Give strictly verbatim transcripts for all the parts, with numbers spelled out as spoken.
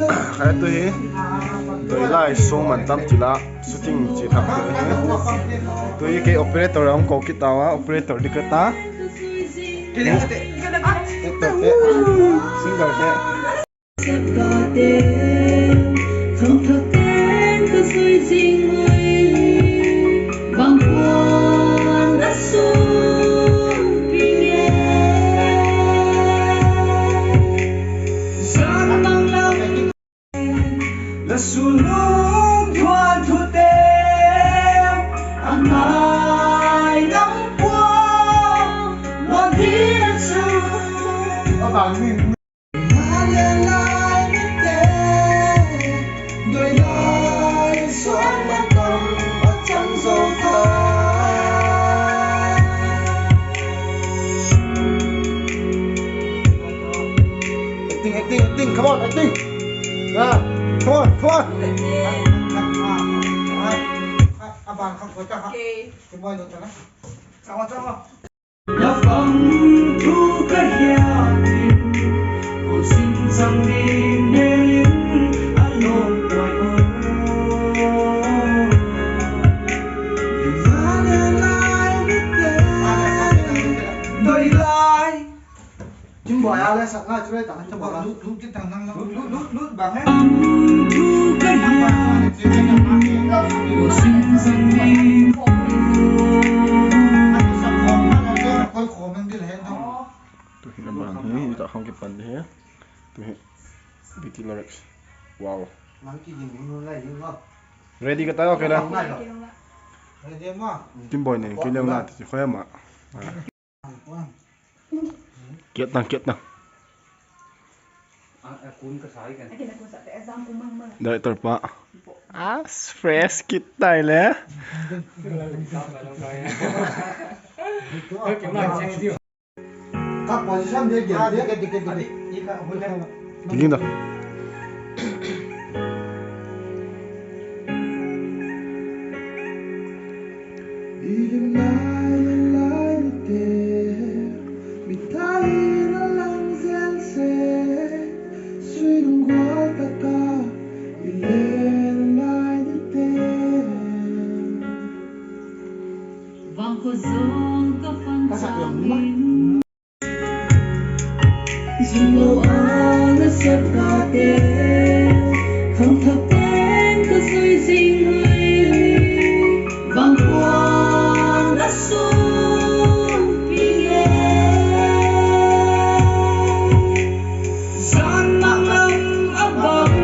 Kha tu hi Doilai Suangmantam ti la shooting chi thak tu hi. Tu hi kei operator a hung ko kit tau a, operator ding ka ta. Actor te, singer te. Acting, acting, acting. Come on, acting. Ah, come on, come on. Doilai. Kim Boi a le sakna chu le tang, Kim Boi a. Lut, lut, lut, lut, lut bang he. Koi khawm nang dil hen tho. Tu hi na bang hi, ta khong kipan hi. Tu hi. B T Lyrics. Wow. Ready ka ta, okay la. Ready ma. Kim Boi ne, kei leng la ti khoi ma. Kiat tang, kiat tang. Director pa. As fresh kit tai le. Ka position de, de, de. Tiging da. Zunglo a nasep kate, khangthak ten ka zui zing ui, vangkhuan a sung pi e. Zan mak lam a bang.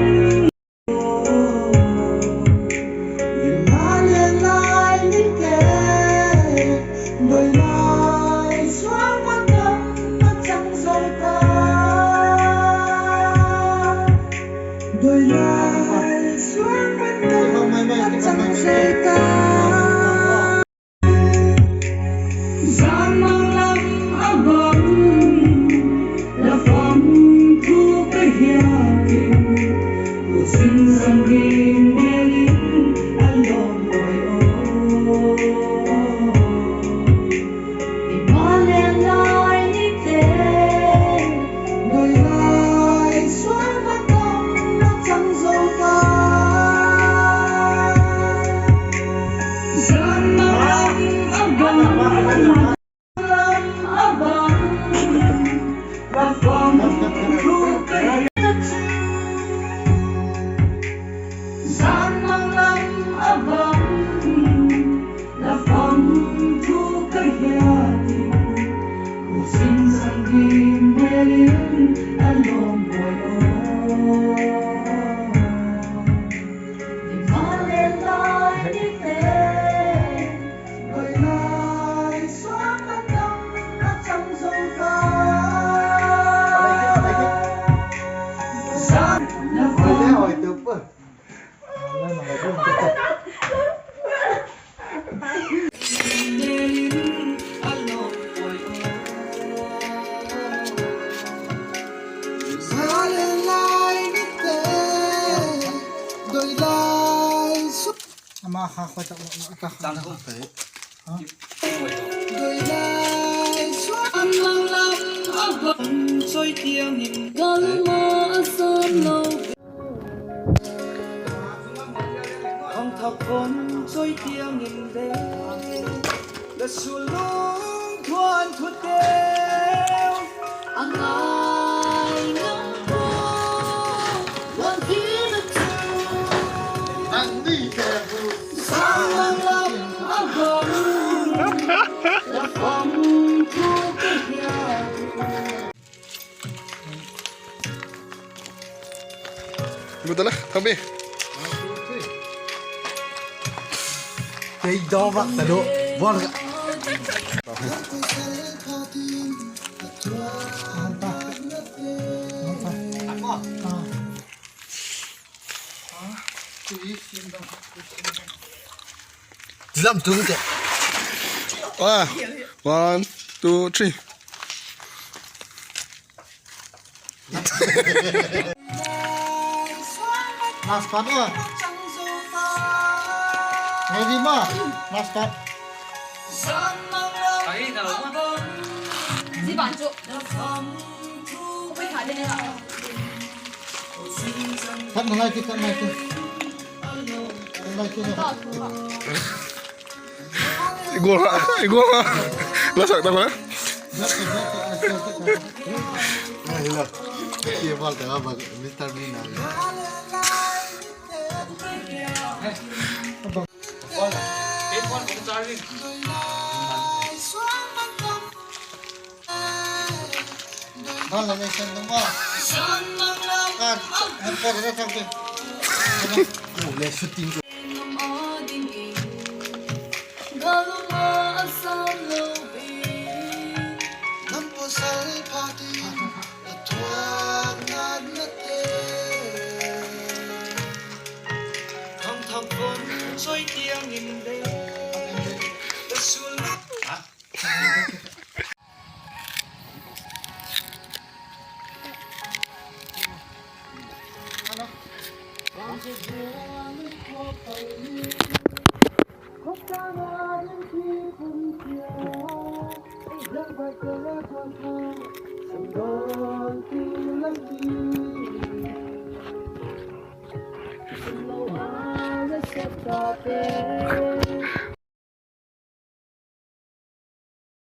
Zan mak lam a bang, la fam thu ka hiat in, u zing zang ding ngen in a lawm oi aw. I ma le lai nite, doi lai suang ma tam na chang zo ta. Zan mak lam a bang, lam a bang, la fam thu ka hiat in. Zan mak lam a bang, la fam thu ka hiat in, u zing zang ding ngen in a lawm oi aw. I ma le lai nite, doi lai suang ma tam na chang zo ta. Zan la fam. Ama kha khoi tak lo ta kha. Doi lai suang ma tam a bang, soi tiang in kalma a san lo. Von choi tiang in le, la sulung thuan thuteu a ngai ngam pua. Van ti na chu, nang ni te bu, sang lam a gam, la fam thu ka hia. Gudala, tabi. Kei do bak ta do. Bol. Lam tung te. Ah, one, two, three. Last part ah. Ready ma? Last part. Zi ban chu. Ui, tha le ne la. Cut na lai ti, cut na lai ti. Cut na lai ti. Igol ha, igol ha. La sak ta ba. Ai la. Ke bal ta ba, Mister Bean na. Bal la, nei sen dong ma. Ka, han pa da thak te. Mu le shooting. Galma a sam lo in, nam pasal pha ding a thuak nat na te. Thang thang von choi tiang in le, ka sul.